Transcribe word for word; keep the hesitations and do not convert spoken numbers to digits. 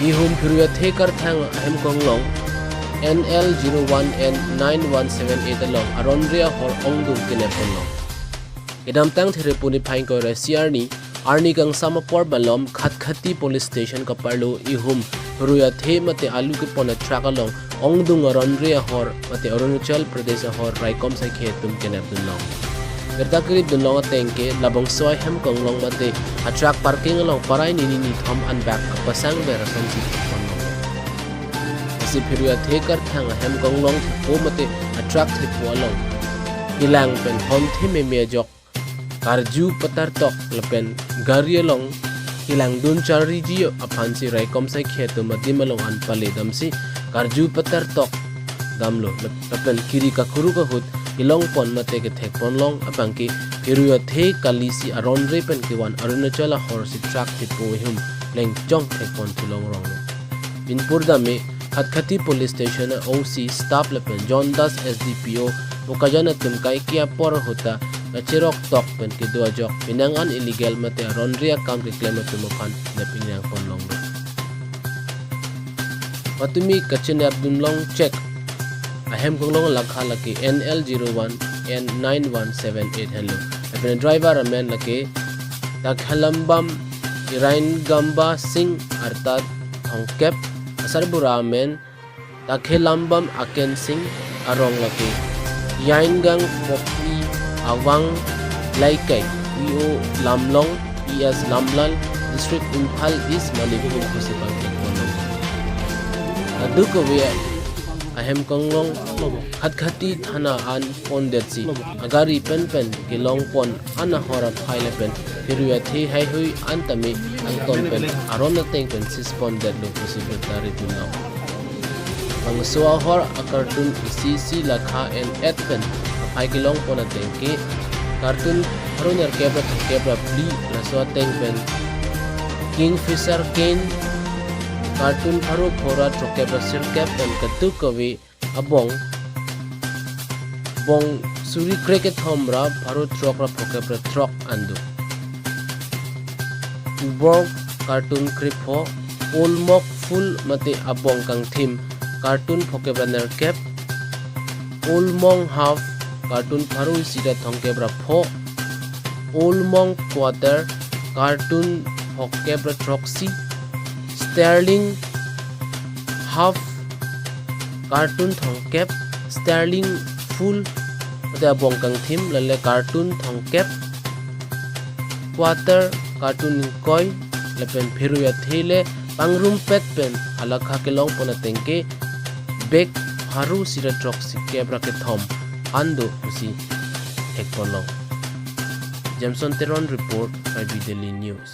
Ihum phirui athe karthang ahem konglong N L zero one N nine one seven eight along aronre ahor ongdung kenep ponlong. Kedamtang Therepuni phai ingkoi ra isi arni, arni kangsam apor malom Khatkhati Police Station kaparlo ihum phirui athe mate alu kepon atruck along ongdung aronre ahor mate Arunachal Pradesh ahor raikom saikhi atum kenep dunlong. Birta kiri dunlong ateng ke labangso ahem konglong mate atruck parking along parai nini nithom anbak kapasang ber asonsi thek ponlong. Lasi phirui athe karthang ahem konglong thepo mate atruck thepo along kelang pen hon thememe ajok karju patar tok lapen gari along kelang dun charliji aphansi raikom saikhi atum adim along an pale damsi karju patar tok damlo lap-, lapen kiri kakuruk ahut kelong pon mate kethek ponlong abangke phirui athe kalisi aronre pen kevan Arunachal ahorsi truck thepo ihum lengchong thek pon thulong ronglo. Binpur dame Khatkhati Police Station a O C staff lapen John Das S D P O Bokajan atum kaike apor ahut ta kacherok tok pen kedo ajok penang an illegal mate aronre akam keklem atum aphan nep ingrang ponlonglo. Patumi kachinep dunlong check ahem konglong alakha lake N L zero one N nine one seven eight henlo. Lapen driver amen lake Takhelambam Iraingamba Singh arta thomkep, asarbura amen Takhelambam Aken Singh, arong lake Yaingang Pokpi Awang Laikai, P O Lamlong, P S Lamlal, District Imphal East, Manipur pusi pangthek ponlong. Kadokave ahem konglong Khatkhati thana an pondetsi agari penpen kelong pon an ahor aphai lapen phirui athe haihui an tame angton pen aron ateng pen seize pondetlo pusi birta ri dunlong. Bangso ahor a carton isi isi lakha en-et pen aphai kelong pon ateng ke carton pharo nerkep ra thomkep ra phli, laso ateng pen Kingfisher cane carton pharo pho ra throkkep ra sirkep pen kadokave abong, bong suri krekethom ra pharo throk ra phokep ra throk an do. Tuborg carton krepho, Old Mok Full mate abong kangthim carton phokep ra nerkep, Old Mong Half carton pharo isi ra thomkep ra pho, Old Mong Quarter carton phokep ra throksi, Sterling Half carton thomkep, Sterling Full mate abong kangthim lale carton thomkep, Quarter carton ingkoi, lapen phirui athe le pangrumpet pen alakha kelong pon ateng ke bag pharo isi ra throksi kep ra kethom an do pusi thek ponlong. Jameson Teron report, Karbi Daily News.